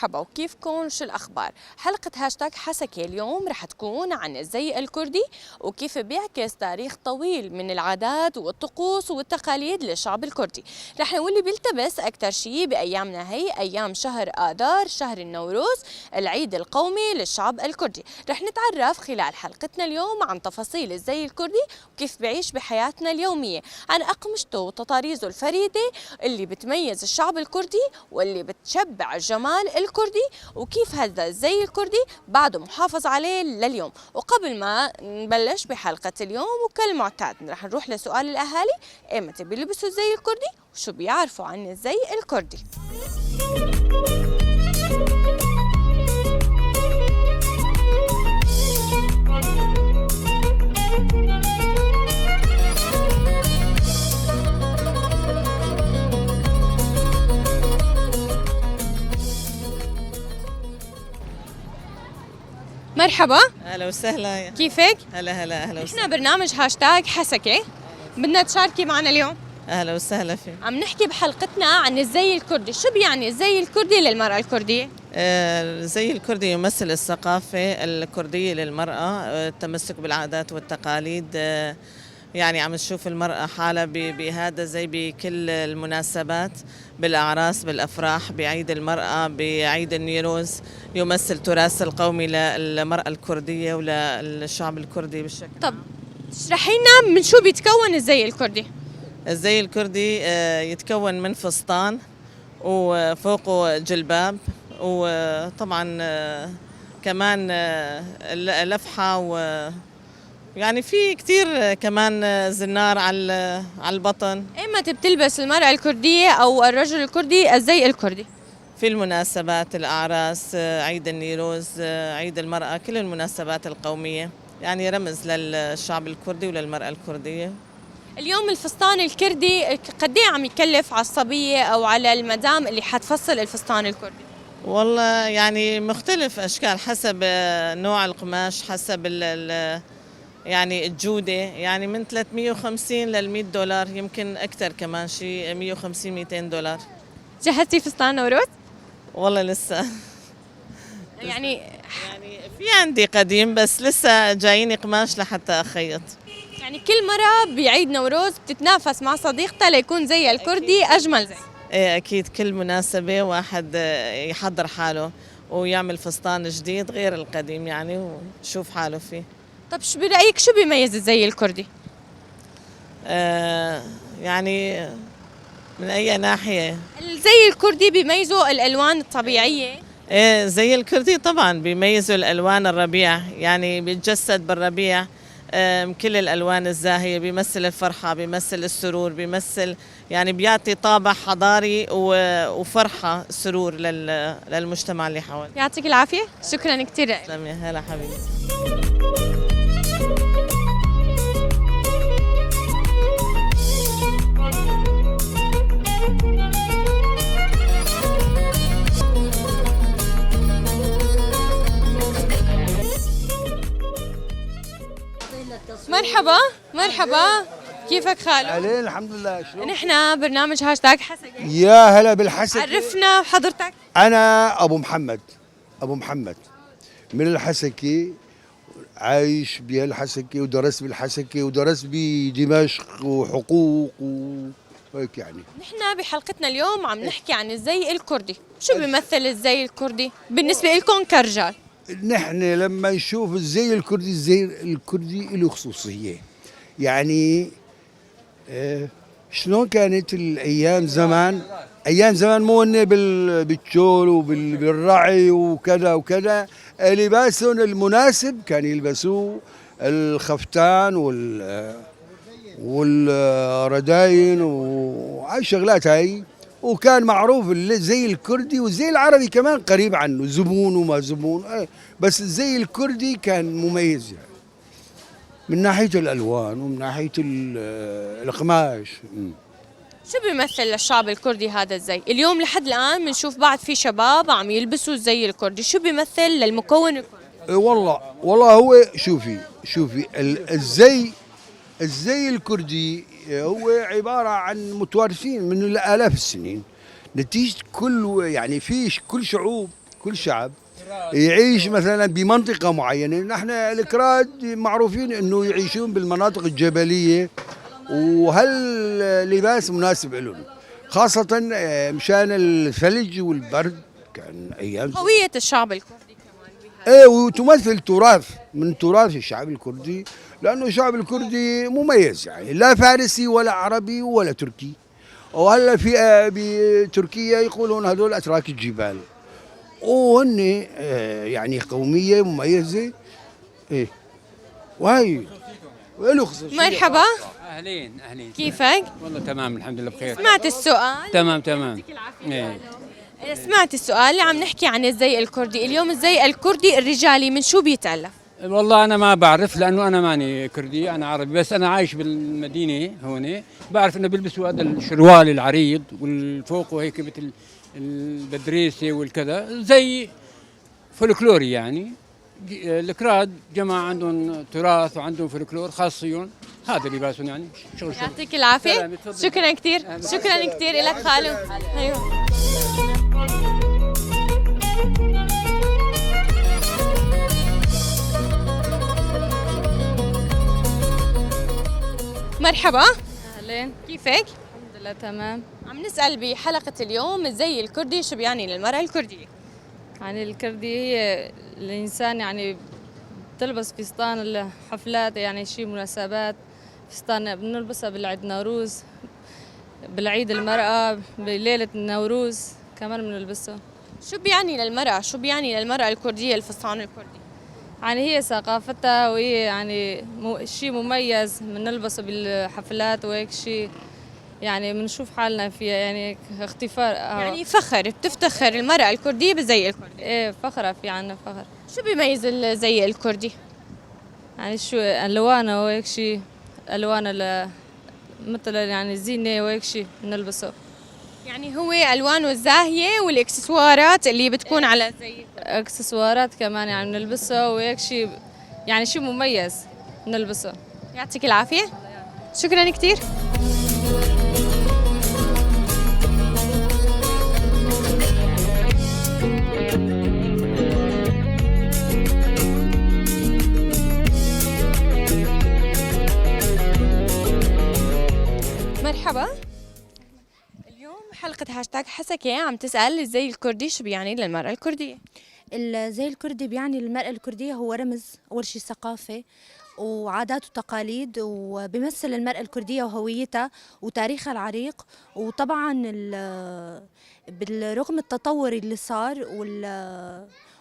مرحبا وكيفكم؟ شو الأخبار؟ حلقة هاشتاج حسكة اليوم رح تكون عن الزي الكردي وكيف بيعكس تاريخ طويل من العادات والطقوس والتقاليد للشعب الكردي. رح نقول بيلتبس أكثر شيء بأيامنا هي أيام شهر آذار، شهر النوروز، العيد القومي للشعب الكردي. رح نتعرف خلال حلقتنا اليوم عن تفاصيل الزي الكردي وكيف بيعيش بحياتنا اليومية، عن أقمشته وتطاريزه الفريدة اللي بتميز الشعب الكردي واللي بتشبع الجمال الكردي، وكيف هذا الزي الكردي بعده محافظ عليه لليوم. وقبل ما نبلش بحلقة اليوم وكالمعتاد رح نروح لسؤال الأهالي، ايمتى بيلبسوا الزي الكردي وشو بيعرفوا عن الزي الكردي؟ مرحبا، اهلا وسهلا. كيفك؟ هلا هلا، اهلا وسهلا. نحن برنامج هاشتاج حسكة، بدنا تشاركي معنا اليوم. اهلا وسهلا فيك. عم نحكي بحلقتنا عن الزي الكردي، شو بيعني الزي الكردي للمرأة الكردية؟ الزي الكردي يمثل الثقافة الكردية للمرأة، التمسك بالعادات والتقاليد. يعني عم نشوف المرأة حالها بهذا الزي بكل المناسبات، بالأعراس، بالأفراح، بعيد المرأة، بعيد النيروز. يمثل تراث القومي للمرأة الكردية وللشعب الكردي بشكل. طب اشرحي لنا من شو بيتكون الزي الكردي؟ الزي الكردي يتكون من فستان وفوقه جلباب، وطبعا كمان لفحة، و يعني في كتير كمان زنار على البطن. ايمتى بتلبس المرأة الكردية أو الرجل الكردي الزي الكردي؟ في المناسبات، الأعراس، عيد النيروز، عيد المرأة، كل المناسبات القومية، يعني رمز للشعب الكردي وللمرأة الكردية. اليوم الفستان الكردي قد ايه عم يكلف على الصبية أو على المدام اللي حتفصل الفستان الكردي؟ والله يعني مختلف أشكال حسب نوع القماش، حسب ال يعني الجودة، يعني من 350 لل 100 دولار، يمكن أكثر كمان شيء، 150 200 دولار. جهزتي فستان نوروز؟ والله لسه. يعني في عندي قديم بس لسه جاييني قماش لحتى أخيط. يعني كل مرة بعيد نوروز بتتنافس مع صديقتها ليكون زي الكردي أجمل زي. إيه أكيد، كل مناسبة واحد يحضر حاله ويعمل فستان جديد غير القديم يعني، ويشوف حاله فيه. طب شو برأيك شو بيميز الزي الكردي؟ يعني من أي ناحية؟ الزي الكردي بيميزه الألوان الطبيعية. إيه زي الكردي طبعا بيميزوا الألوان الربيع، يعني بيتجسد بالربيع، كل الألوان الزاهية، بيمثل الفرحة، بيمثل السرور، بيمثل يعني بيعطي طابع حضاري وفرحة سرور للمجتمع اللي حواليه. يعطيك العافية، شكرا كثير. تسلمي، هلا حبيبي. مرحبا مرحبا، كيفك خالو؟ اهلين، الحمد لله. شلون؟ نحن برنامج هاشتاج حسكة. يا هلا بالحسكة. عرفنا بحضرتك. انا ابو محمد، ابو محمد من الحسكة. عايش بهالحسكة ودرست بالحسكة ودرست بدمشق وحقوق وهيك يعني. نحن بحلقتنا اليوم عم نحكي عن الزي الكردي. شو بيمثل الزي الكردي بالنسبة لكم كرجال؟ نحن لما نشوف الزي الكردي، الزي الكردي له خصوصية. يعني شلون كانت الأيام زمان؟ أيام زمان مو هن بالشول وبالرعي وكذا وكذا، لباسهم المناسب كان يلبسوه الخفتان والرداين وهاي الشغلات هاي، وكان معروف الزي الكردي والزي العربي كمان قريب عنه، زبون وما زبون، بس الزي الكردي كان مميز يعني من ناحية الألوان ومن ناحية القماش. شو بيمثل للشعب الكردي هذا الزي؟ اليوم لحد الآن بنشوف بعد في شباب عم يلبسوا الزي الكردي، شو بيمثل للمكون الكردي؟ إيه والله هو شوفي الزي الكردي هو عبارة عن متوارثين من الآلاف السنين، نتيجة كل يعني في كل شعوب، كل شعب يعيش مثلا بمنطقة معينة. نحن الكراد معروفين انه يعيشون بالمناطق الجبلية، وهاللباس مناسب لهم خاصة مشان الثلج والبرد كان ايام هوية الشعب الكردي كمان. ايه، وتمثل تراث من تراث الشعب الكردي، لانه الشعب الكردي مميز يعني لا فارسي ولا عربي ولا تركي. وهلا في بتركيا يقولون هذول اتراك الجبال، وهن يعني قومية مميزة. ايه وهي وله خصوصية. مرحبا. اهلين اهلين، كيفك؟ والله تمام الحمد لله بخير. سمعت السؤال؟ تمام تمام. يعطيك العافية. إيه. سمعت السؤال، عم نحكي عن الزي الكردي، اليوم الزي الكردي الرجالي من شو بيتألف؟ والله انا ما بعرف لانه انا ماني كردي، انا عربي، بس انا عايش بالمدينة هون، بعرف انه بيلبسوا هذا الشروال العريض والفوق وهيك مثل البدريسه والكذا، زي فولكلوري يعني. الكراد جماعة عندهم تراث وعندهم فولكلور خاص فيهم، هذا لباسهم يعني شغل شغل. يعطيك العافية، شكرا كثير، شكرا كثير لك خالو. ايوه. مرحبا. اهلين، كيفك؟ الحمد لله تمام. عم نسأل بحلقة اليوم الزي الكردي شو بيعني للمرأة الكردية؟ يعني الكردي هي الإنسان يعني بتلبس فستان الحفلات، يعني شيء مناسبات، فستان بنلبسها بالعيد نوروز، بالعيد المرأة، بليلة النوروز كمان بنلبسه. شو بيعني للمرأة؟ شو بيعني للمرأة الكردية الفستان الكردي؟ يعني هي ثقافتها وهي يعني شيء مميز بنلبسه بالحفلات وهيك شيء، يعني بنشوف حالنا فيها يعني اختفاء. يعني فخر، بتفتخر المرأة الكردية بالزي الكردي. ايه فخرة، في عنا فخر. شو بيميز الزي الكردي؟ يعني شو الوانه وهيك شيء، الوان مثل يعني زينة وهيك شيء بنلبسه. يعني هو الوانه الزاهية والاكسسوارات اللي بتكون على الزي. اكسسوارات كمان يعني بنلبسه وهيك شيء، يعني شيء مميز بنلبسه. يعطيك العافية، شكرا كثير. مرحبا. اليوم حلقة هاشتاج حسكة عم تسأل الزي الكردي شو بيعني للمرأة الكردية؟ الزي الكردي بيعني للمرأة الكردية هو رمز، أول شيء ثقافة وعادات وتقاليد، وبيمثل المرأة الكردية وهويتها وتاريخها العريق. وطبعا بالرغم التطور اللي صار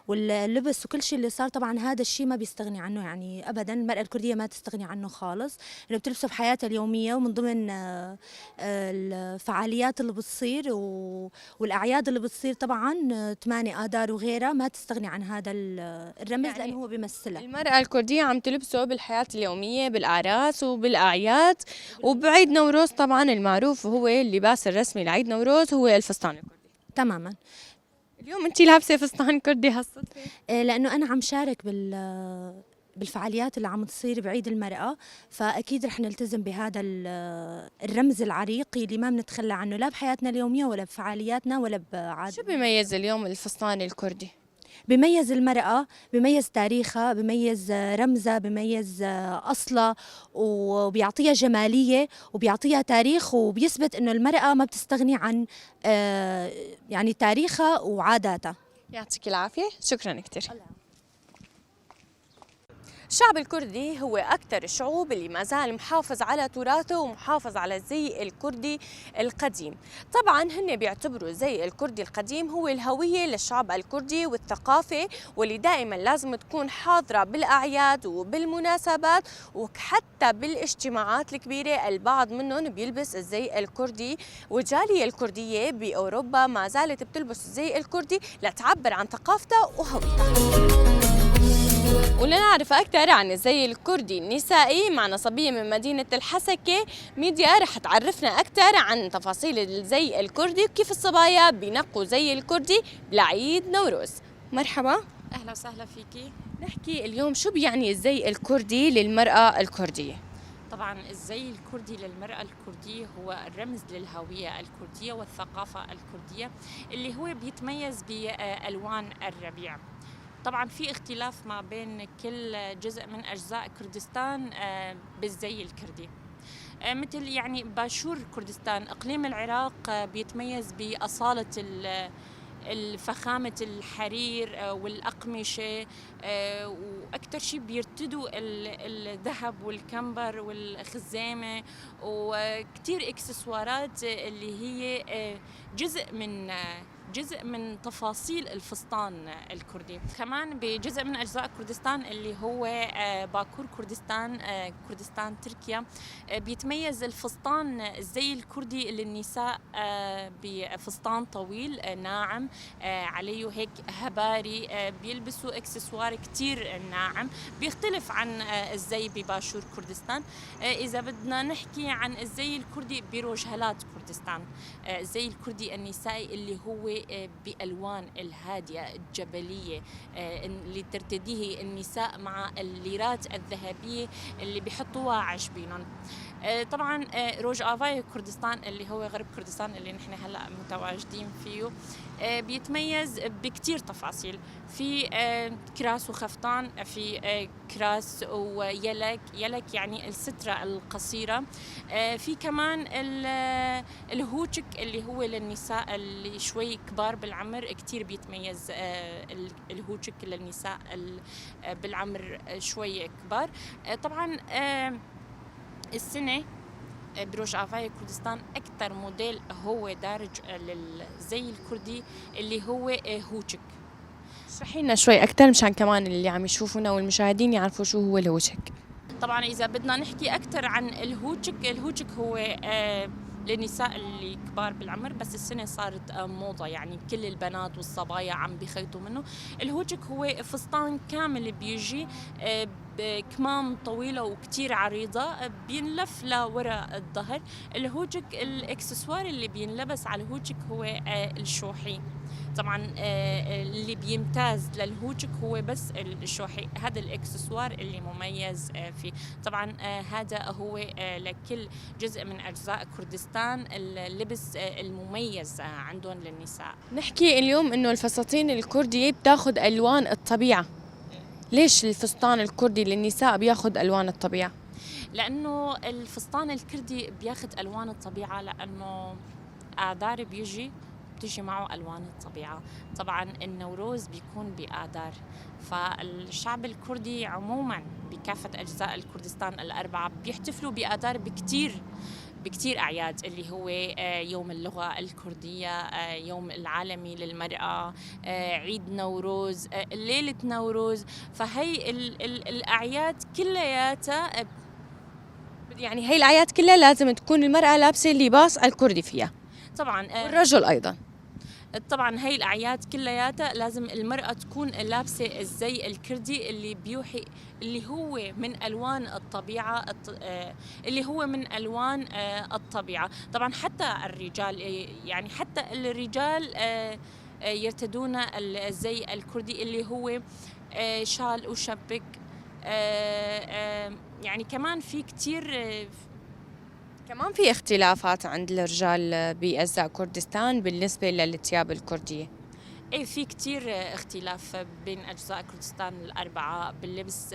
واللبس وكل شيء اللي صار، طبعا هذا الشيء ما بيستغني عنه يعني ابدا، المرأة الكردية ما تستغني عنه خالص، انه بتلبسه بحياتها اليومية ومن ضمن الفعاليات اللي بتصير والاعياد اللي بتصير طبعا 8 آذار وغيرها، ما تستغني عن هذا الرمز يعني لانه هو بيمثلها. المرأة الكردية عم تلبسه بالحياة اليومية، بالاعراس وبالاعياد وبعيد نوروز. طبعا المعروف هو اللباس الرسمي لعيد نوروز هو الفستان الكردي. تماما. اليوم انت لابسه فستان كردي هالصدفه؟ لانه انا عم شارك بالفعاليات اللي عم تصير بعيد المرأة، فأكيد رح نلتزم بهذا الرمز العريق اللي ما بنتخلى عنه لا بحياتنا اليومية ولا بفعالياتنا ولا بعاد. شو بيميز اليوم الفستان الكردي؟ بيميز المرأة، بيميز تاريخها، بيميز رمزها، بيميز أصلها، وبيعطيها جمالية وبيعطيها تاريخ، وبيثبت إنه المرأة ما بتستغني عن يعني تاريخها وعاداتها. يعطيك العافية، شكرا كثير. الشعب الكردي هو أكثر الشعوب اللي ما زال محافظ على تراثه ومحافظ على الزي الكردي القديم. طبعا هن بيعتبروا الزي الكردي القديم هو الهوية للشعب الكردي والثقافة، واللي دائما لازم تكون حاضرة بالأعياد وبالمناسبات وحتى بالاجتماعات الكبيرة. البعض منهم بيلبس الزي الكردي، والجالية الكردية بأوروبا ما زالت بتلبس الزي الكردي لتعبر عن ثقافتها وهويتها. ولنعرف أكثر عن الزي الكردي النسائي معنا صبية من مدينة الحسكة ميديا، رح تعرفنا أكثر عن تفاصيل الزي الكردي وكيف الصبايا بينقوا زي الكردي لعيد نوروز. مرحبا. أهلا وسهلا فيكي. نحكي اليوم شو بيعني الزي الكردي للمرأة الكردية؟ طبعا الزي الكردي للمرأة الكردية هو الرمز للهوية الكردية والثقافة الكردية، اللي هو بيتميز بألوان الربيع. طبعا في اختلاف ما بين كل جزء من أجزاء كردستان بالزي الكردي، مثل يعني باشور كردستان إقليم العراق بيتميز بأصالة الفخامة الحرير والأقمشة، وأكثر شيء بيرتدوا الذهب والكمبر والخزامة وكتير إكسسوارات اللي هي جزء من تفاصيل الفستان الكردي. كمان بجزء من أجزاء كردستان اللي هو باكور كردستان، كردستان تركيا، بيتميز الفستان الزي الكردي للنساء بفستان طويل ناعم عليه هيك هباري، بيلبسوا اكسسوار كتير ناعم، بيختلف عن الزي بباشور كردستان. إذا بدنا نحكي عن الزي الكردي بروجهلات كردستان، الزي الكردي النسائي اللي هو بألوان الهادية الجبلية اللي ترتديه النساء مع الليرات الذهبية اللي بيحطوها عجبينهم. طبعا روج آفاي كردستان اللي هو غرب كردستان اللي نحن هلا متواجدين فيه، بيتميز بكتير تفاصيل، في كراس وخفتان، في كراس ويلك، يلك يعني السترة القصيرة، في كمان الهوتشك اللي هو للنساء اللي شوي كبار بالعمر، كتير بيتميز الهوتشك للنساء بالعمر شوي كبار. طبعا السنة بروج آفاي كردستان أكثر موديل هو دارج للزي الكردي اللي هو هوتشك. اشرحي لنا شوي أكثر مشان كمان اللي عم يشوفونا والمشاهدين يعرفوا شو هو الهوتشك. طبعا إذا بدنا نحكي أكثر عن الهوتشك، الهوتشك هو للنساء اللي كبار بالعمر، بس السنة صارت موضة، يعني كل البنات والصبايا عم بيخيطوا منه. الهوتشك هو فستان كامل بيجي بكمام طويلة وكتير عريضة، بينلف لورا الظهر. الهوتشك الاكسسوار اللي بينلبس على الهوتشك هو الشوحي. طبعا اللي بيمتاز للهوتشك هو بس الشوحي، هذا الاكسسوار اللي مميز فيه. طبعا هذا هو لكل جزء من اجزاء كردستان اللبس المميز عندهم للنساء. نحكي اليوم انه الفساتين الكردية بتاخذ الوان الطبيعة، ليش الفستان الكردي للنساء بياخذ الوان الطبيعة؟ لانه الفستان الكردي بياخذ الوان الطبيعة لانه آذار بيجي بتجي معه ألوان الطبيعة. طبعا النوروز بيكون بآذار، فالشعب الكردي عموما بكافة أجزاء الكردستان الأربعة بيحتفلوا بآذار بكتير أعياد، اللي هو يوم اللغة الكردية، يوم العالمي للمرأة، عيد نوروز، ليلة نوروز. فهي الأعياد كلياتها، يعني هي الأعياد كلها لازم تكون المرأة لابسة اللباس الكردي فيها. طبعا والرجل أيضا. طبعا هي الأعياد كلياتها لازم المرأة تكون لابسة الزي الكردي اللي بيوحي، اللي هو من ألوان الطبيعة، اللي هو من ألوان الطبيعة. طبعا حتى الرجال، يعني حتى الرجال يرتدون الزي الكردي اللي هو شال وشبك، يعني كمان في كتير، كمان في اختلافات عند الرجال بأجزاء كردستان بالنسبة للثياب الكردية. ايه، في كتير اختلاف بين أجزاء كردستان الأربعة باللبس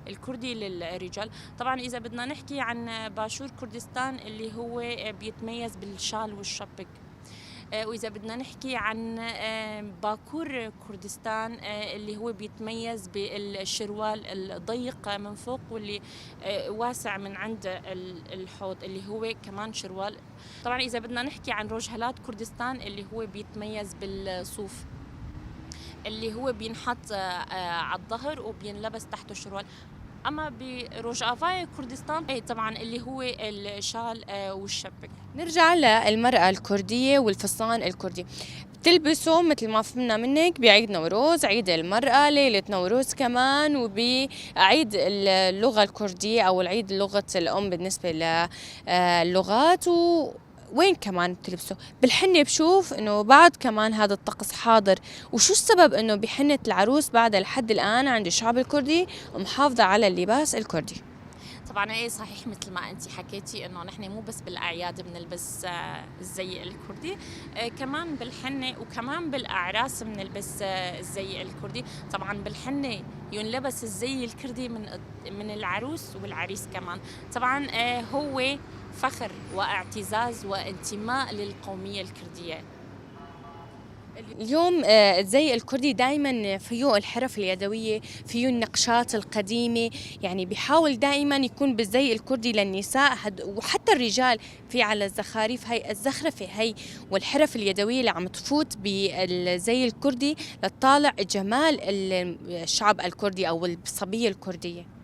الكردي للرجال. طبعا إذا بدنا نحكي عن باشور كردستان اللي هو بيتميز بالشال والشبك، وإذا بدنا نحكي عن باكور كردستان اللي هو بيتميز بالشروال الضيق من فوق واللي واسع من عند الحوض اللي هو كمان شروال. طبعا إذا بدنا نحكي عن روجهلات كردستان اللي هو بيتميز بالصوف اللي هو بينحط على الظهر وبينلبس تحته شروال. اما بروجافاي كردستان ايه طبعا اللي هو الشال والشبك. نرجع للمرأة الكردية والفستان الكردي، بتلبسه مثل ما فهمنا منك بعيد نوروز، عيد المرأة، ليلة نوروز كمان، وبعيد اللغة الكردية أو العيد لغة الأم بالنسبة للغات. وين كمان بتلبسه؟ بالحنة بشوف إنه بعد كمان هذا الطقس حاضر، وشو السبب إنه بحنة العروس بعد لحد الآن عند الشعب الكردي محافظة على اللباس الكردي؟ طبعا ايه صحيح مثل ما انت حكيتي انه نحن مو بس بالاعياد بنلبس الزي الكردي، كمان بالحنه وكمان بالاعراس بنلبس الزي الكردي. طبعا بالحنه ينلبس الزي الكردي من العروس والعريس كمان. طبعا هو فخر واعتزاز وانتماء للقوميه الكرديه. اليوم الزي الكردي دائما فيه الحرف اليدوية، فيه النقشات القديمة، يعني بيحاول دائما يكون بالزي الكردي للنساء وحتى الرجال في على الزخاريف، هي الزخرفة هي والحرف اليدوية اللي عم تفوت بالزي الكردي لتطالع جمال الشعب الكردي أو الصبية الكردية.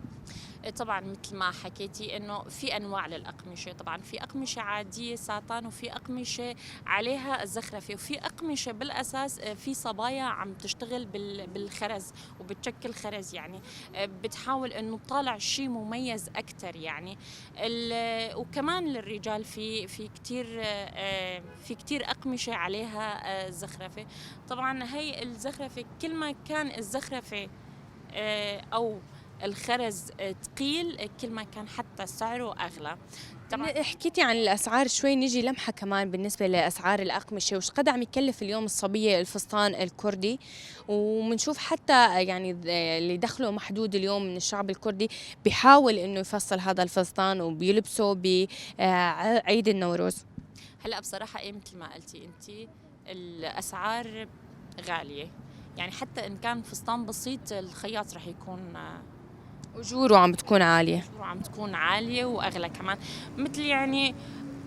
طبعا مثل ما حكيتي انه في انواع للاقمشه، طبعا في اقمشه عادية ساتان، وفي اقمشه عليها الزخرفه، وفي اقمشه بالاساس في صبايا عم تشتغل بالخرز وبتشكل خرز، يعني بتحاول انه تطالع شيء مميز اكثر يعني. وكمان للرجال في كثير، في كثير اقمشه عليها زخرفه. طبعا هي الزخرفه كل ما كان الزخرفه او الخرز ثقيل كل ما كان حتى سعره اغلى. طبعا حكيتي عن الاسعار شوي، نيجي لمحه كمان بالنسبة لاسعار الاقمشة وش قد عم يكلف اليوم الصبية الفستان الكردي، وبنشوف حتى يعني اللي دخله محدود اليوم من الشعب الكردي بيحاول انه يفصل هذا الفستان وبيلبسه بعيد النوروز. هلا بصراحة ايه مثل ما قلتي انت الاسعار غالية، يعني حتى ان كان فستان بسيط الخياط رح يكون اجوره عم بتكون عالية، اجوره عم تكون عالية واغلى كمان. مثل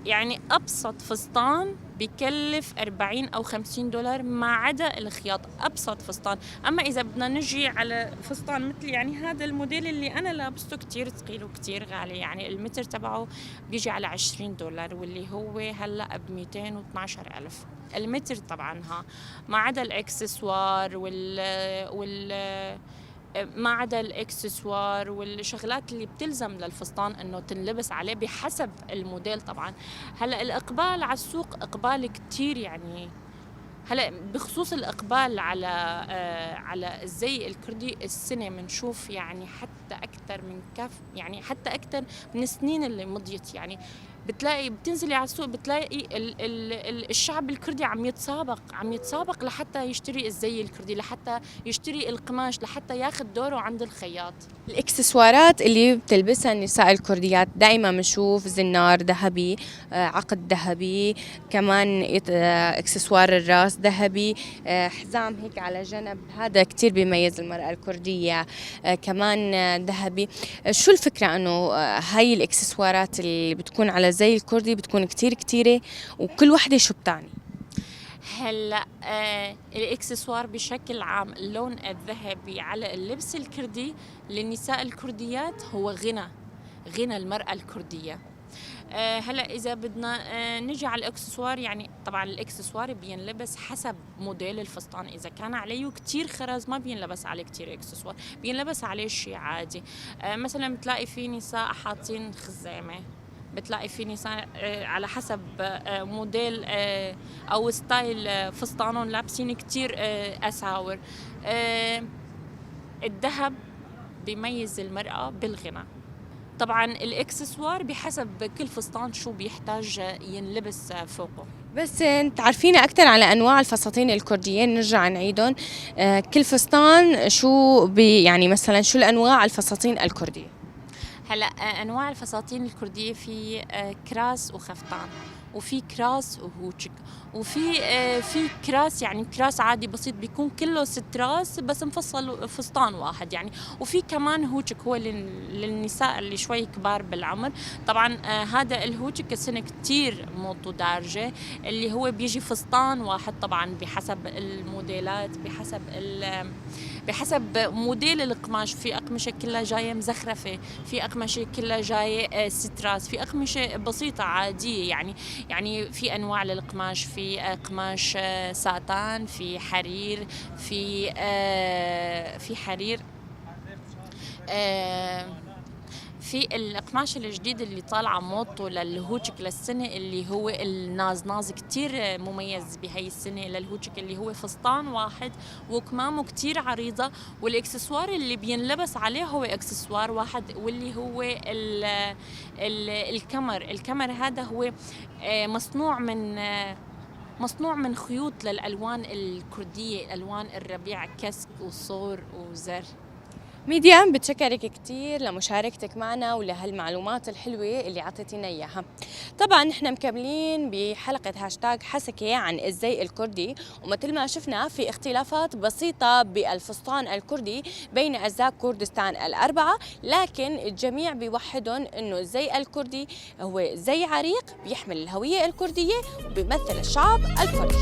يعني ابسط فستان بكلف 40 او 50 دولار ما عدا الخياط، ابسط فستان. اما اذا بدنا نجي على فستان مثل يعني هذا الموديل اللي انا لابسته كثير ثقيل وكثير غالي، يعني المتر تبعه بيجي على 20 دولار واللي هو هلا ب 212 الف المتر طبعا، ها ما عدا الاكسسوار وال ما عدا الاكسسوار والشغلات اللي بتلزم للفستان انه تنلبس عليه بحسب الموديل. طبعا هلا الاقبال على السوق اقبال كثير، يعني هلا بخصوص الاقبال على الزي الكردي السنة بنشوف يعني حتى اكثر من كف، يعني حتى اكثر من السنين اللي مضيت، يعني بتلاقي بتنزلي على السوق بتلاقي ال ال الشعب الكردي عم يتسابق لحتى يشتري الزي الكردي، لحتى يشتري القماش، لحتى ياخذ دوره عند الخياط. الاكسسوارات اللي بتلبسها النساء الكرديات دائما بنشوف زنار ذهبي، عقد ذهبي، كمان اكسسوار الراس ذهبي، حزام هيك على جنب، هذا كثير بيميز المرأة الكردية، كمان ذهبي. شو الفكرة انه هاي الاكسسوارات اللي بتكون على زي الكردي بتكون كتير كتيرة، وكل وحدة شو بتعني؟ هلا الاكسسوار بشكل عام اللون الذهبي على اللبس الكردي للنساء الكرديات هو غنى المرأة الكردية. هلا اذا بدنا نجي على الاكسسوار، يعني طبعا الاكسسوار بينلبس حسب موديل الفستان، اذا كان عليه كتير خرز ما بينلبس عليه كتير اكسسوار، بينلبس عليه شيء عادي. مثلا بتلاقي في نساء حاطين خزامة، بتلاقي في نساء على حسب موديل او style فستانهم لابسين كتير اساور. الذهب بيميز المرأة بالغنى. طبعا الاكسسوار بحسب كل فستان شو بيحتاج ينلبس فوقه. بس تعرفينا أكثر على أنواع الفساتين الكردية، نرجع نعيدهم. كل فستان شو بي يعني مثلا شو الأنواع الفساتين الكردية؟ هلا انواع الفساتين الكردية في كراس وخفتان، وفي كراس وهوتشك، وفي في كراس يعني كراس عادي بسيط بيكون كله ستراس بس مفصل فستان واحد يعني، وفي كمان هوتشك هو للنساء اللي شوي كبار بالعمر. طبعا هذا الهوتشك السنة كتير موضته دارجه، اللي هو بيجي فستان واحد طبعا بحسب الموديلات، بحسب موديل القماش. في أقمشة كلها جاية مزخرفة، في أقمشة كلها جاية ستراس، في أقمشة بسيطة عادية يعني في أنواع للقماش، في قماش ساتان، في حرير، في حرير، في القماش الجديد اللي طالعه موضته للهوتشك للسنة اللي هو النازناز، كتير مميز بهي السنة للهوتشك، اللي هو فستان واحد وكمامه كتير عريضة، والاكسسوار اللي بينلبس عليه هو اكسسوار واحد واللي هو ال ال الكمر. الكمر هذا هو مصنوع من خيوط للالوان الكردية، الوان الربيع، كسك وصور وزر. ميديا، بتشكرك كثير لمشاركتك معنا ولهالمعلومات الحلوة اللي عطيتينا إياها. طبعا نحن مكملين بحلقة هاشتاج حسكة عن الزي الكردي، ومثل ما شفنا في اختلافات بسيطة بالفستان الكردي بين أجزاء كردستان الأربعة، لكن الجميع بيوحدهم إنه الزي الكردي هو زي عريق بيحمل الهوية الكردية وبيمثل الشعب الكردي.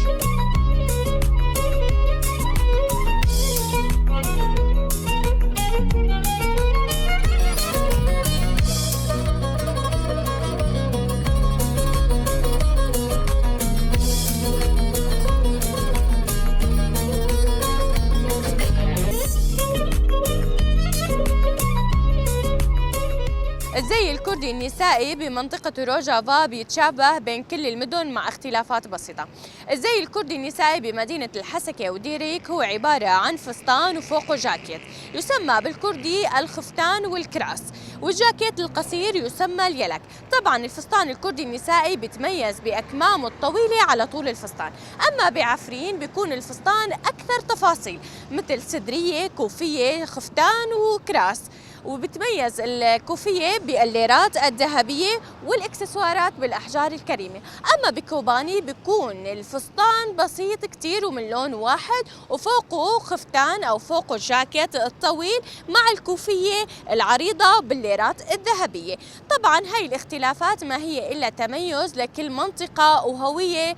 الزي الكردي النسائي بمنطقة روجافا بيتشابه بين كل المدن مع اختلافات بسيطة. الزي الكردي النسائي بمدينة الحسكة وديريك هو عبارة عن فستان وفوقه جاكيت يسمى بالكردي الخفتان والكراس، والجاكيت القصير يسمى اليلك. طبعا الفستان الكردي النسائي بيتميز بأكمامه الطويلة على طول الفستان. أما بعفرين بيكون الفستان أكثر تفاصيل مثل صدرية، كوفية، خفتان وكراس، وبتميز الكوفية بالليرات الذهبية والإكسسوارات بالأحجار الكريمة. أما بكوباني بيكون الفستان بسيط كتير ومن لون واحد وفوقه خفتان أو فوقه الجاكيت الطويل مع الكوفية العريضة بالليرات الذهبية. طبعا هاي الاختلافات ما هي إلا تميز لكل منطقة وهوية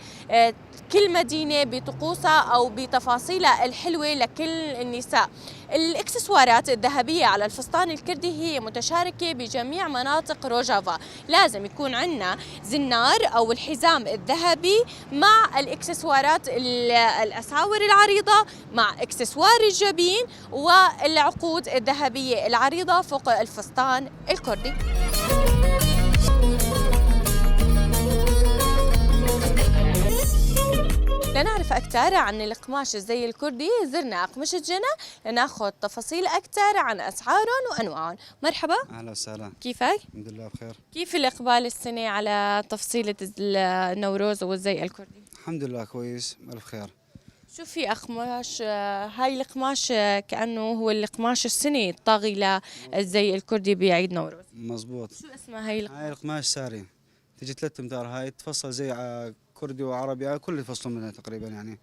كل مدينة بطقوسها أو بتفاصيلها الحلوة لكل النساء. الإكسسوارات الذهبية على الفستان الكردي هي متشاركة بجميع مناطق روجافا. لازم يكون عندنا زنار أو الحزام الذهبي مع الإكسسوارات الأساور العريضة مع إكسسوار الجبين والعقود الذهبية العريضة فوق الفستان الكردي. لنعرف أكثر عن القماش الزي الكردي زرنا أقمشة جنى لناخذ تفاصيل أكثر عن أسعارهم وأنواعهم. مرحبا. أهلا وسهلا، كيفك؟ الحمد لله بخير. كيف الإقبال السنة على تفصيلة النوروز والزي الكردي؟ الحمد لله كويس، ألف خير. شو في أقماش؟ هاي القماش كأنه هو القماش السنة الطاغي للزي الكردي بعيد نوروز. مزبوط. شو اسمها هاي القماش؟ هاي القماش ساري، تجي 3 امتار، هاي تفصل زي كردي وعربي، كل يفصلون منها تقريبا يعني.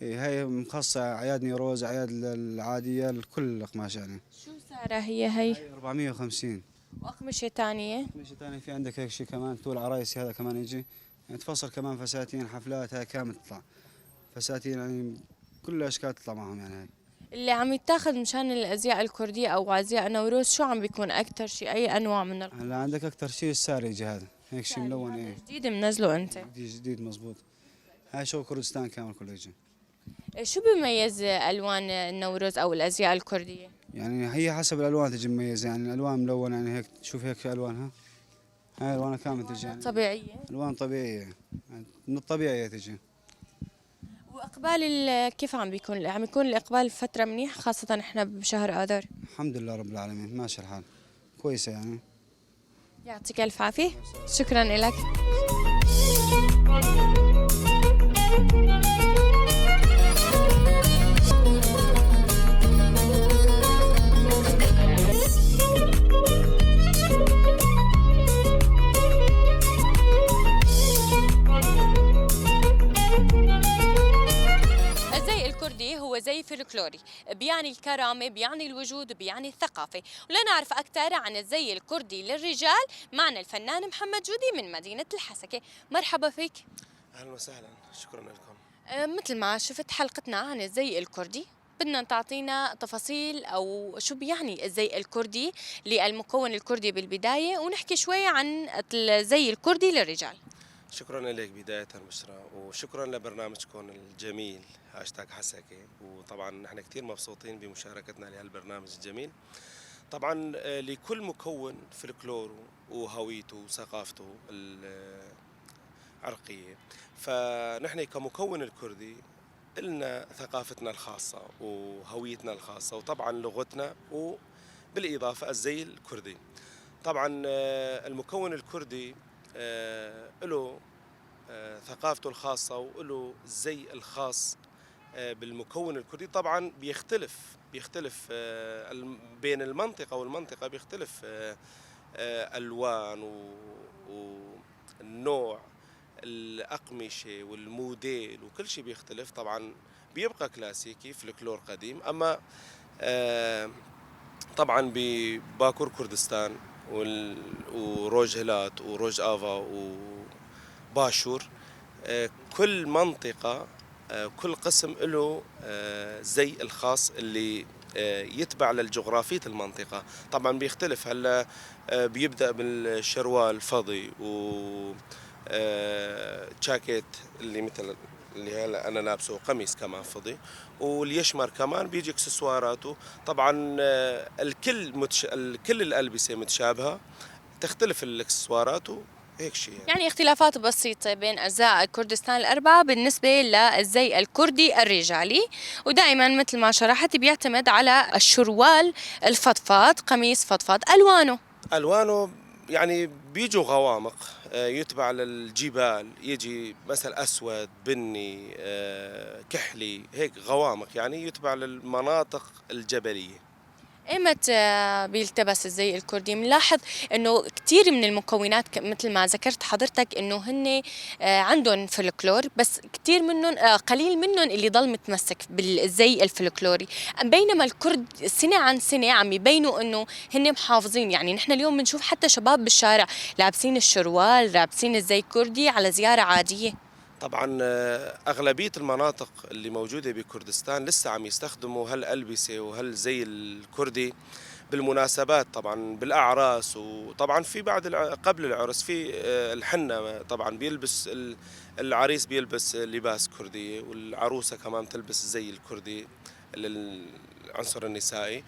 هاي مخصصة اعياد نيروز، اعياد العادية، لكل القماش يعني. شو سعرها هي هي؟ 450. واقمشة ثانية؟ أقمشة ثانية في عندك هيك شيء كمان طول عرايسي، هذا كمان يجي يعني تفصل كمان فساتين حفلات، هاي كامل تطلع فساتين يعني كل الاشكال تطلع معهم يعني. هاي اللي عم يتاخذ مشان الازياء الكردية او ازياء نوروز شو عم بيكون اكثر شيء؟ اي انواع من القماش؟ هلا عندك اكثر شيء الساري يجي، هذا هيك شيء ملون. ايه جديد منزله انت؟ جديد مزبوط. هاي شو كردستان كامل كله يجي. شو بيميز الوان النوروز او الازياء الكردية؟ يعني هي حسب الالوان تجي مميزة يعني، الالوان ملونة يعني هيك تشوف هيك الوانها، هاي الوانها كامل تجي يعني طبيعية، الوان طبيعية يعني من الطبيعية تجي. واقبال كيف عم بيكون؟ عم يكون الاقبال فترة منيح خاصة احنا بشهر اذار؟ الحمد لله رب العالمين، ماشي الحال كويسة يعني. يعطيك الف عافية، شكرا لك. الزي الكردي هو زي فلكلوري، بيعني الكرامة، بيعني الوجود، بيعني الثقافة. ولنعرف أكثر عن الزي الكردي للرجال معنا الفنان محمد جودي من مدينة الحسكة. مرحبا فيك. اهلا وسهلا، شكرا لكم. مثل ما شفت حلقتنا عن الزي الكردي، بدنا تعطينا تفاصيل أو شو بيعني الزي الكردي للمكون الكردي بالبداية، ونحكي شوي عن الزي الكردي للرجال. شكرا لك بداية بشرى، وشكرا لبرنامجكم الجميل هاشتاج حسكة. وطبعا نحن كثير مبسوطين بمشاركتنا لهالبرنامج الجميل. طبعا لكل مكون فلكلوره وهويته وثقافته العرقية، فنحن كمكون الكردي لنا ثقافتنا الخاصة وهويتنا الخاصة، وطبعا لغتنا، وبالإضافة الزي الكردي. طبعا المكون الكردي له ثقافته الخاصة وله الزي الخاص بالمكون الكردي. طبعا بيختلف بين المنطقة والمنطقة، بيختلف ألوان والنوع الأقمشة والموديل وكل شيء بيختلف. طبعا بيبقى كلاسيكي فلكلور قديم. أما طبعا بباكور كردستان وروج هلات وروج آفا وباشور، كل منطقة كل قسم له زي الخاص اللي يتبع للجغرافية المنطقة. طبعا بيختلف. هلا بيبدأ بالشروال الفضي و جاكيت اللي مثل اللي هلا أنا لابسه، قميص كمان فضي، واليشمر كمان بيجي اكسسواراته. طبعا الكل الألبسة متشابهة، تختلف الاكسسوارات وهيك شيء يعني. يعني اختلافات بسيطة بين أجزاء كردستان الأربعة بالنسبة للزي الكردي الرجالي. ودائما مثل ما شرحت بيعتمد على الشروال الفضفاض، قميص فضفاض. ألوانه يعني بيجوا غوامق، يتبع للجبال، يجي مثلا أسود، بني، كحلي، هيك غوامق، يعني يتبع للمناطق الجبلية. ايمت بيلتبس الزي الكردي؟ بنلاحظ انه كثير من المكونات مثل ما ذكرت حضرتك انه هن عندهم فلكلور، بس كثير منهم قليل منهم اللي ضل متمسك بالزي الفلكلوري، بينما الكرد سنة عن سنة عم يبينوا انه هن محافظين. يعني نحن اليوم بنشوف حتى شباب بالشارع لابسين الشروال، لابسين الزي الكردي على زيارة عادية. طبعا أغلبية المناطق اللي موجودة بكردستان لسه عم يستخدموا هالألبسة وهالزي الكردي بالمناسبات، طبعا بالأعراس، وطبعا في بعد قبل العرس في الحنة. طبعا بيلبس العريس بيلبس لباس كردي، والعروسة كمان تلبس الزي الكردي للعنصر النسائي.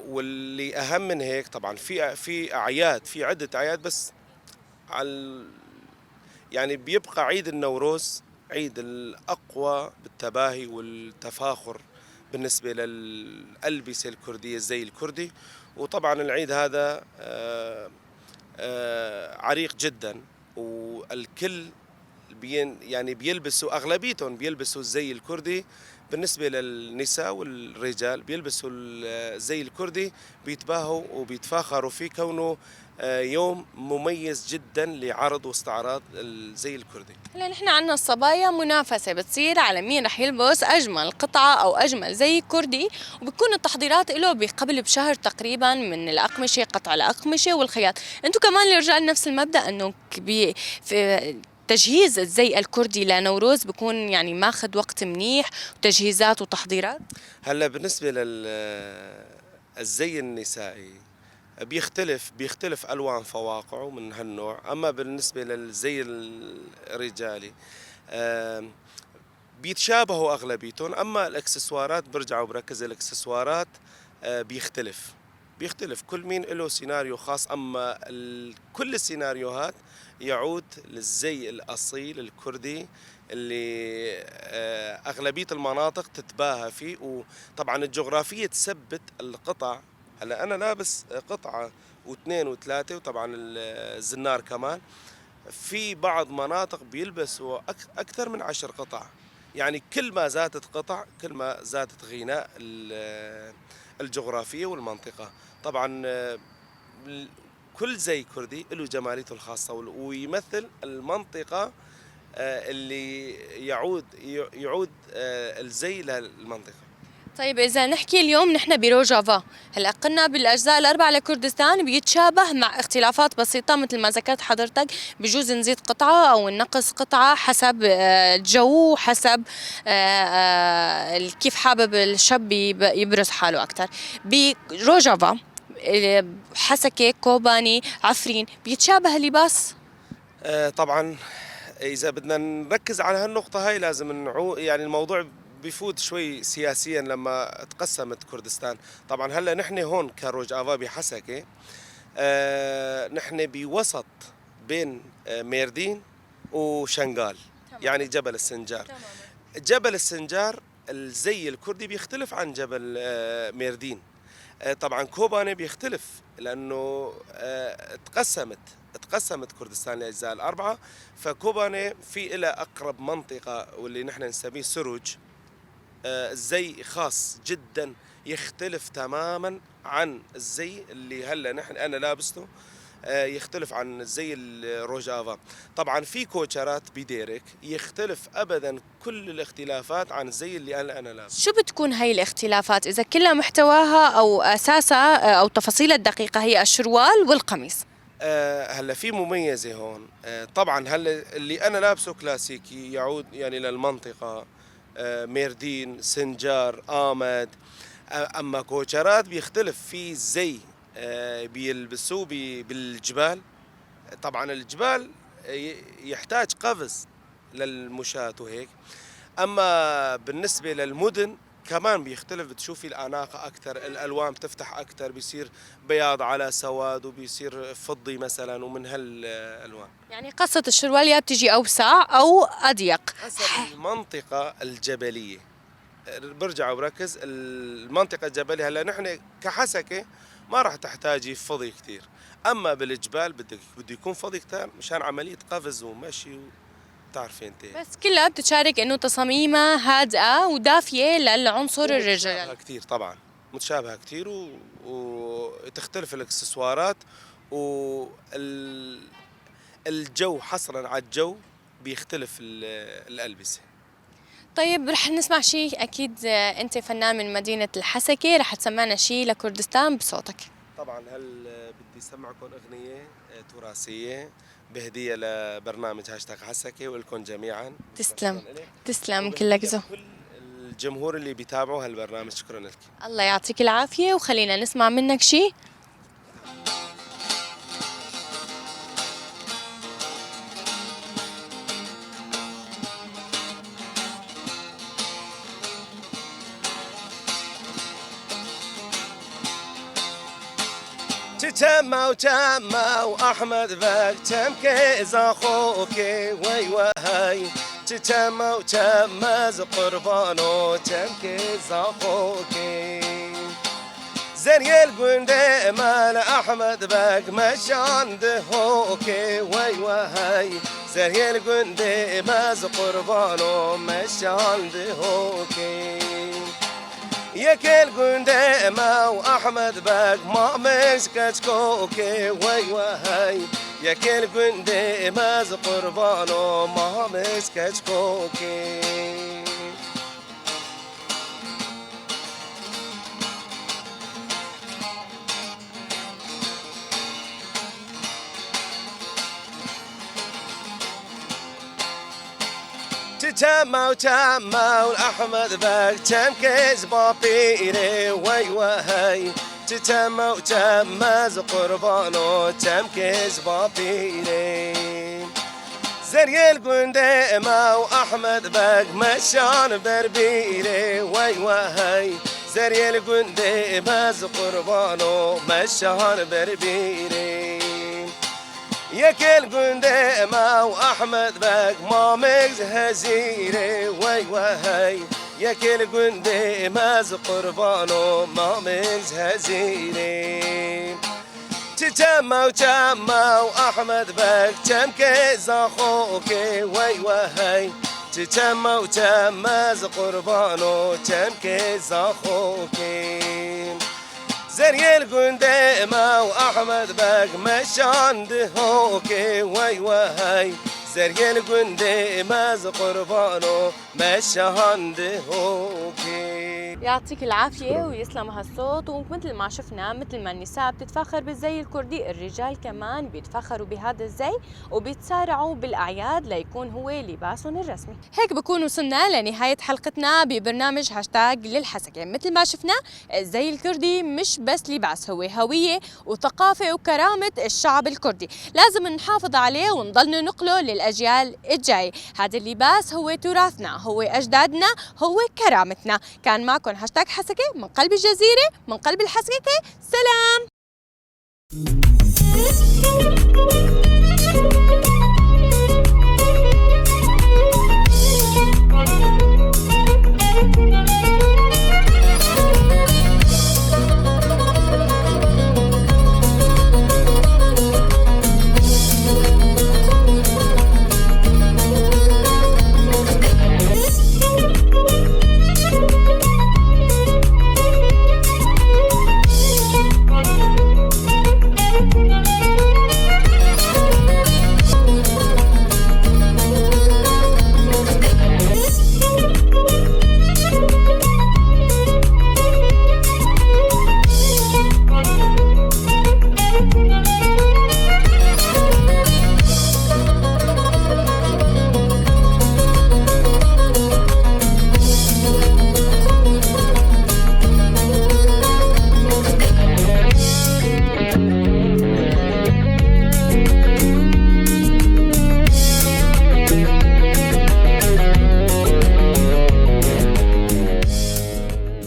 واللي أهم من هيك طبعا في أعياد، في عدة أعياد، بس على يعني بيبقى عيد النوروز عيد الأقوى بالتباهي والتفاخر بالنسبة للألبسة الكردية الزي الكردي. وطبعا العيد هذا عريق جدا، والكل يعني بيلبسوا، أغلبيتهم بيلبسوا الزي الكردي. بالنسبة للنساء والرجال بيلبسوا الزي الكردي، بيتباهوا وبيتفاخروا فيه كونه يوم مميز جدا لعرض واستعراض الزي الكردي. هلا نحن عندنا الصبايا منافسة بتصير على مين رح يلبس أجمل قطعة أو أجمل زي كردي، وبتكون التحضيرات له قبل بشهر تقريبا من الأقمشة، قطع الأقمشة والخياط. انتم كمان الرجال نفس المبدأ، انه في تجهيز الزي الكردي لنوروز بكون يعني ماخذ وقت منيح وتجهيزات وتحضيرات. هلا بالنسبة للزي النسائي بيختلف ألوان فواقعه من هالنوع. أما بالنسبة للزي الرجالي بيتشابهوا أغلبيتهم. أما الإكسسوارات برجعوا بركز الإكسسوارات بيختلف كل مين له سيناريو خاص. أما كل السيناريوهات يعود للزي الأصيل الكردي اللي أغلبية المناطق تتباهى فيه. وطبعا الجغرافية تثبت القطع. هلا أنا لابس قطعة واثنين وثلاثة، وطبعا الزنار كمان. في بعض مناطق بيلبسوا أكثر من 10 قطع، يعني كل ما زادت قطع كل ما زادت غناء الجغرافية والمنطقة. طبعا كل زي كردي له جماليته الخاصة ويمثل المنطقة اللي يعود الزي للمنطقة. طيب إذا نحكي اليوم نحن بروجافا، هلا قلنا بالأجزاء الأربعة لكردستان بيتشابه مع اختلافات بسيطة مثل ما ذكرت حضرتك، بجوز نزيد قطعة أو ننقص قطعة حسب الجو، حسب كيف حابب الشاب يبرز حاله أكثر. بروجافا حسكة، كوباني، عفرين بيتشابه اللباس؟ طبعا إذا بدنا نركز على هالنقطة هاي لازم يعني الموضوع بيفوت شوي سياسيا لما تقسمت كردستان. طبعا هلا نحن هون كروجافا بحسكة، نحن بوسط بين ميردين وشنغال. تمام. يعني جبل السنجار. تمام. جبل السنجار الزي الكردي بيختلف عن جبل ميردين. طبعا كوباني بيختلف لأنه تقسمت كردستان لأجزاء الأربعة، فكوباني في إلى أقرب منطقة واللي نحن نسميه سروج، الزي خاص جدا يختلف تماما عن الزي اللي هلا نحن أنا لابسته، يختلف عن الزي الروجافا. طبعا في كوتشرات بديرك يختلف أبدا كل الاختلافات عن الزي اللي أنا لابسه. شو بتكون هاي الاختلافات إذا كلها محتواها أو أساسها أو تفاصيلها الدقيقة هي الشروال والقميص؟ هلا في مميزة هون. طبعا هلا اللي أنا لابسه كلاسيكي يعود يعني للمنطقة، ميردين، سنجار، آمد. أما كوتشرات بيختلف في زي، بيلبسوه بالجبال. طبعا الجبال يحتاج قفز للمشاة وهيك. أما بالنسبة للمدن كمان بيختلف، بتشوفي الأناقة أكثر، الألوان بتفتح أكثر، بيصير بياض على سواد وبيصير فضي مثلا ومن هالألوان. يعني قصة الشروال يا بتجي أوسع أو أضيق حسب المنطقة الجبلية. برجع وبركز المنطقة الجبلية. هلا نحن كحسكة ما راح تحتاجي فضي كثير، أما بالجبال بده يكون فضي كثير مشان عملية قفز ومشي تعرفي انت. بس كلها بتشارك انه تصاميمها هادئة ودافيه للعنصر الرجال. متشابهة كثير طبعا، متشابهة كثير وتختلف الاكسسوارات والجو، حصرا على الجو بيختلف الالبسة. طيب رح نسمع شيء، اكيد انت فنان من مدينة الحسكه، رح تسمعنا شيء لكردستان بصوتك. طبعا هل بدي اسمعكم اغنية تراثيه بهديه لبرنامج هاشتاغ حسكه ولكم جميعا. تسلم تسلم كلك ذوق. كل الجمهور اللي بيتابعوا هالبرنامج شكرا لك. الله يعطيك العافية، وخلينا نسمع منك شيء. تشما وتشما واحمد باك تمكي زاخوكي وي وهاي، تشما وتشما قربانو تمكي زاخوكي، زري الجندي مال احمد باك مشان دهوكي وي وهاي، زري الجندي ماز قربانو مشان دهوكي، يا كل جندي ما وأحمد باك ما مسكتكوكي وي وهاي، يا كل جندي ما قربانو ما مسكتكوكي. تشما وتشما والأحمد باك تمكز بابيري وي وهاي، تشما وتشما قربانو تمكز بابيري، زري الجندي ما وأحمد باك مشان بربيري وي وهاي، زري الجندي ما قربانو مشان بربيري، يا كل جندي ما وأحمد باك ما مجز هزيري وي وهاي، يا كل جندي ما قربانو ما مجز هزيري، تشما وتشما وأحمد بك تشمكي زاخوكي وي وهي تشما وتشما قربانو تشمكي زاخوكي زريل قنديمة وأحمد بك مشان دهوكي وي وهي زريل قنديمة قربانو مشان دهوكي. يعطيك العافية ويسلم هالصوت. ومثل ما شفنا، مثل ما النساء بتتفاخر بالزي الكردي، الرجال كمان بيتفاخروا بهذا الزي وبيتسارعوا بالأعياد ليكون هو لباسهم الرسمي. هيك بكون وصلنا لنهاية حلقتنا ببرنامج هاشتاج للحسكة. مثل ما شفنا، الزي الكردي مش بس لباس، هو هوية وثقافة وكرامة الشعب الكردي، لازم نحافظ عليه ونضل ننقله للأجيال الجاية. هذا اللباس هو تراثنا، هو أجدادنا، هو كرامتنا. كان معكم هاشتاج حسكة من قلب الجزيرة، من قلب الحسكة. سلام.